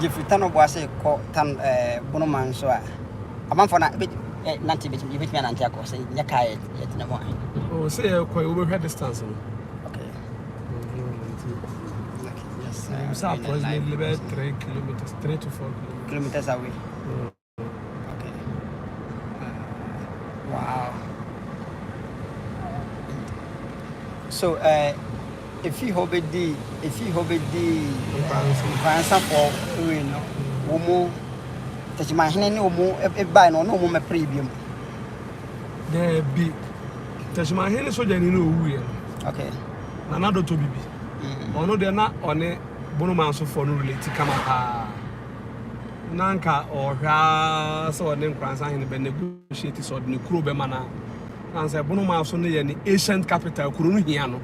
Yɛfiri Tanoboase kɔ Tan ɛɛ Bonoman nso a, amanfoɔ na ebe ɛ nante betumi yɛbɛtumi anante akɔ sɛ nyɛ kaa yɛ yɛtena mu a. Oh, sɛ yɛkɔ yi wobɛhwɛ distance no. Okay. Nti Okay. Yes. sɛ approximately bɛyɛ 3 kilometers, 3 to 4 kilometers. Kilometers away. Okay. Wow. So, efi hɔ bɛdi efi hɔ bɛdi Nkransafoɔ wei no, wɔn mu Tɛkyimahene ne wɔn mu bae no, ɔne wɔn mɛpere bi mu. Daabi, Tɛkyimahene sogyani no owuiɛ no. Okay. Nana Dɔtɔ Bibi. Ɔno deɛ na ɔne Bonomansofoɔ no relate kama paa. Na nka ɔhwɛ ara sɛ ɔne Nkoransa hene bɛ negotiate sɛ ɔde ne kuro bɛma no a. Na sɛ Bonomanso no yɛ ne ancient capital, kuro no hia no.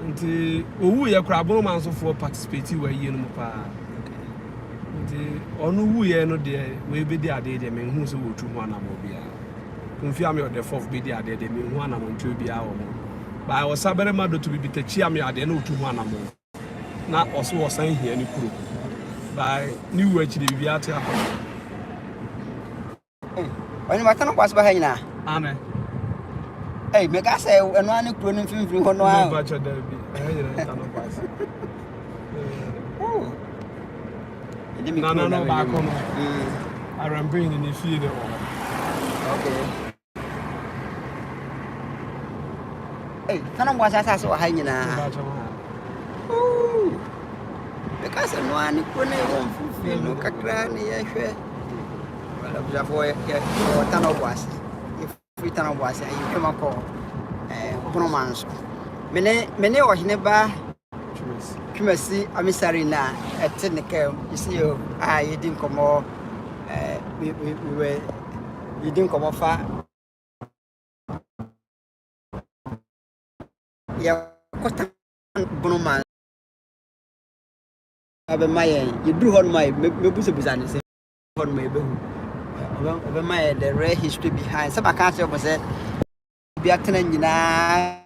Nti owuiɛ koraa Bonomansofoɔ participate wɔ ayie no mu paa. Nti ɔno wuiɛ no deɛ wei bɛdi adeɛ deɛ menhu sɛ wɔtu ho anammɔ biara. Mfie ame ɔdɛ fourth bɛdi adeɛ deɛ menhu anammɔntuo biara wɔ ho. Baa ɔsabarima Dɔtɔ Bibi Takyi ame adeɛ na ɔtu ho anammɔ. Na ɔso ɔsan hia ne kuro. Baa ne wu akyi deɛ biribiara te akɔ. Ɔne wata no bɔ ase ba ha nyinaa. Amen. Ei, meka sɛ ɛno ara ne kuro no mfimfini hɔ no ara. Mepa kyɛ daabi. Ɛha nyinaa ta no bɔ ase. Nana no baako no. Arampen ne ne fie na ɛwɔ hɔ. Okay. Ei, tana bɔ ase asase wɔ ha nyinaa. Meka sɛ no ara ne kuro no ɛwɔ mfimfini no kakra ne yɛhwɛ. Abusuafoɔ yɛwɔ tana bɔ ase. Yɛfiri tana bɔ ase a yɛtwam akɔ Bonoman so. Mene ɔhene ba Twumasi Amisari na ɛte ne kaa mu. Yɛsi yɛ a yɛdi nkɔmmɔ yɛdi nkɔmmɔ fa yɛkɔta Bonoman abɛma yɛn yɛduru hɔ nom a mɛbusabusa ne sɛ hɔ nom a yɛbɛhu ɔbɛma yɛn the real history behind sɛ maka akyerɛ mo sɛ bi atena nyinaa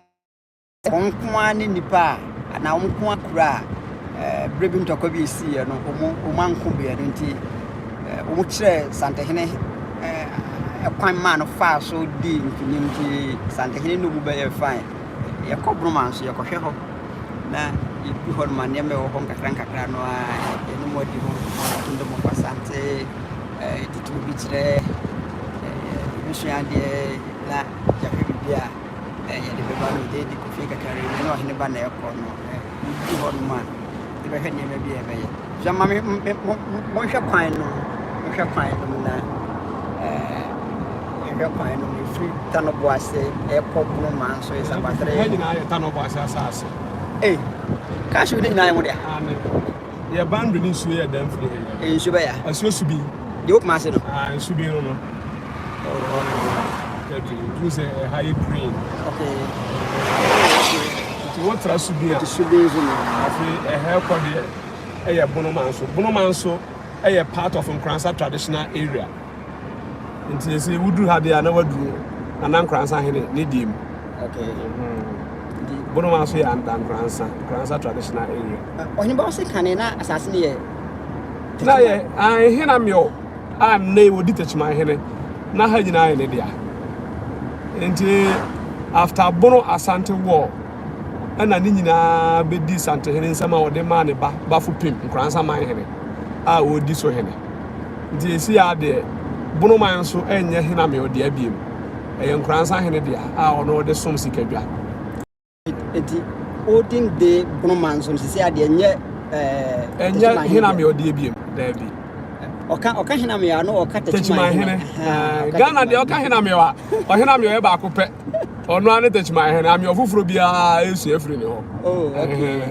Wɔn nko ara ne nnipa a, anaa wɔn nko ara kuro a berɛ bi ntɔkwa bi esiiɛ no, wɔn wɔn anko bi. Ɛno nti, wɔkyerɛɛ Santehene kwan maa no faa so dii nkunim nti Santehene ne wɔn bɛyɛɛ fine. Yɛkɔ Broma nso, yɛkɔhwɛ hɔ na yɛdu hɔ nom a nneɛma ɛwɔ hɔ nkakra nkakra no ara yɛne mu adi ho nkɔmmɔ, Kingdom of Asante, tete obi kyerɛ, yɛbɛsua adeɛ na yɛahwɛ biribi a yɛde bɛba no yɛde di kofie kakra no ne ɔhene ba na ɛkɔ no wodi hɔ nom a yɛbɛhwɛ nneɛma bi a ɛbɛyɛ so ma me monhwɛ kwan no monhwɛ kwan no mu na yɛhwɛ kwan no mu ɛfiri Tanobo ase ɛkɔ Bonoma nso yɛ sabatere ha nyinaa yɛ Tanobo ase asase. Ei, cash wo ne nyinaa yɛ mo dea. Yɛ boundary ne nsuo yɛ dan firi ha yi. Nsuo bɛya. Asuo subi. Deɛ wokuma ase no. Ah, nsu bi no no. Nti sɛ ɛha yɛ green. Okay. Nti wotra subi a. Nti subi nso no. Afei ɛha ɛkɔ deɛ ɛyɛ Bonomanso. Bonomanso ɛyɛ part of Nkoransa traditional area. Nti yɛsɛ woduru ha deɛ a na waduru Nana Nkoransa hene ne deɛ mu. Okay. Bonomanso yɛ under Nkoransa, Nkoransa traditional area. Ɔhene ba ɔse kane na asase no yɛ. Na yɛ ahena mmeɔ a nnɛ wɔdi Techiman hene na ha nyinaa yɛ ne dea. Nti after Bono Asante war ɛna ne nyinaa bɛdi Santehene nsam a ɔde maa ne ba Bafo Pim Nkoransa man hene a ɔredi so hene. Nti ɛsi a deɛ Bono man nso ɛnyɛ hena me ɔdea biem. Ɛyɛ Nkoransa hene dea a ɔno ɔde som sikadwa. Eti olden day Bono man nso no sisi adeɛ nyɛ ɛnyɛ hena me ɔdeɛ biem daabi. Ɔka ɔka hena me a no ɔka Techiman hene. Ghana deɛ ɔka hena me a ɔhena me ɔyɛ baako pɛ. Ɔno ara ne Techiman hene ame ɔfoforɔ biara esua firi ne hɔ. Oh, okay.